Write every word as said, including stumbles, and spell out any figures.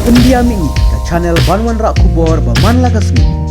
India Mihngi, ka channel ban wanrah khubor ba man la ka sngi.